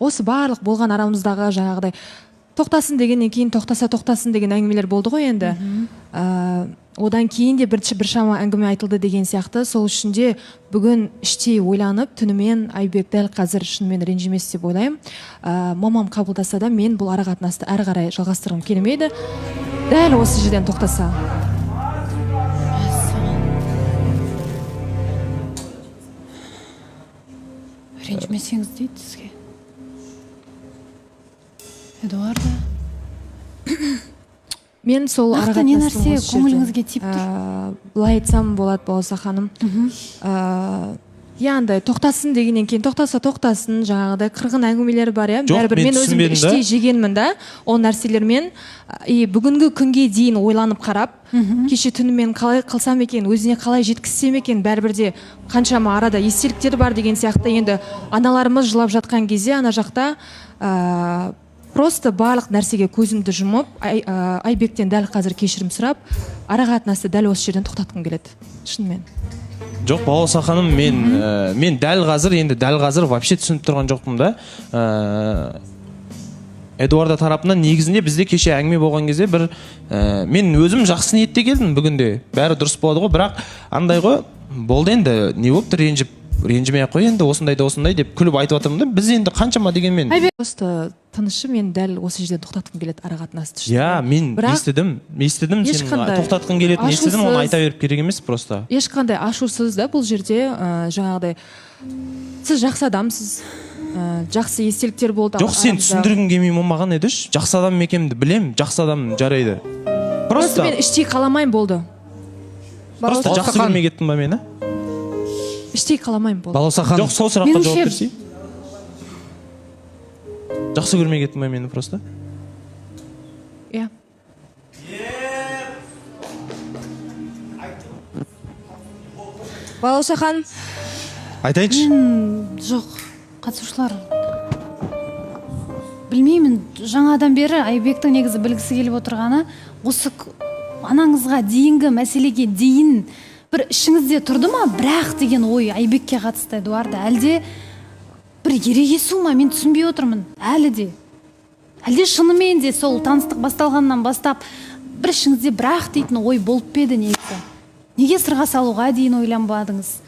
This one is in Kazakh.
Осы барлық болған арамыздағы жаңағыдай тоқтасын дегеннен кейін, тоқтаса тоқтасын деген әңгімелер болды ғой енді. Одан кейін де біршама әңгіме айтылды деген сияқты. Сол үшін де бүгін іштей ойланып, түнімен Айбек дәл қазір шынымен ренжімес деп ойлаймын. Мамам қабылдаса да, мен бұл ара қатынасты әрі қарай жалғастырғым келмейді. Дәл осы жерден тоқтаса. Ренжімесеңіз дейді сізге. Эдуарда. Мен сол Нақты ара не қатынастың нәрсе осы жерден, көңіліңізге тиіп тұр? Былай айтсам болады, Балауса ханым. Иә, андай тоқтасын дегеннен кейін тоқтаса тоқтасын, жаңағыдай қырғын әңгімелер бар, иә. Жоқ, Бәрібір мен мен өзімді түсінбедім да. іштей жегенмін да ол нәрселермен. И бүгінгі күнге дейін ойланып қарап, кеше түнімен қалай қылсам екен, өзіне қалай жеткізсем екен, бәрібір де қаншама арада естеліктер бар деген сияқты. Енді аналарымыз жылап жатқан кезде ана жақта, просто барлық нәрсеге көзімді жұмып, Айбектен дәл қазір кешірім сұрап, ара қатынасты дәл осы жерден тоқтатқым келеді шынымен. Жоқ, Балауса ханым, мен дәл қазір, енді дәл қазір вообще түсініп тұрған жоқпын да. Эдуарда тарапынан негізінде бізде кеше әңгіме болған кезде бір, мен өзім жақсы ниетте келдім бүгінде. Бәрі дұрыс болады ғой, бірақ андай ғой, болды енді, не болыпты ренжіп, ренжімей ақ қой енді, осындай да осындай деп күліп айтып жатырмын да. Біз енді қаншама дегенмен. Айбек, просто тынышы, мен дәл осы жерден тоқтатқым келеді ара қатынасты. Иә, мен Бірақ естідім, естідім сенің ешқандай тоқтатқың келетінін естідім, оны ашусыз. айта беріп керек емес просто. Ешқандай ашусыз да бұл жерде, жаңағыдай сіз жақсы адамсыз, жақсы естеліктер болды Жоқ, сен арамызда. түсіндіргің келмей ме маған, Едіш? Жақсы адам екенімді білемін, жақсы адам, жарайды. Просто Просто мен іштей қаламаймын, болды. Просто Балауса жақсы ханым. көрмей кеттің ба мені? Іштей қаламаймын, болды. Балауса ханым. Жоқ, сол сұраққа Меніңше жауап берсей. Жақсы көрмей кеттің ба мені просто? Иә. Балауса ханым. Айтайыншы. Жоқ, қатысушылар, білмеймін, жаңадан бері Айбектің негізі білгісі келіп отырғаны осы анаңызға дейінгі мәселеге дейін бір ішіңізде тұрды ма бірақ деген ой Айбекке қатысты, Эдуарда, әлде бір ерегесу ма, мен түсінбей отырмын әлі де. Әлде шынымен де сол таныстық басталғаннан бастап бір ішіңізде бірақ дейтін ой болып па еді негізі? Неге сырға салуға дейін ойланбадыңыз?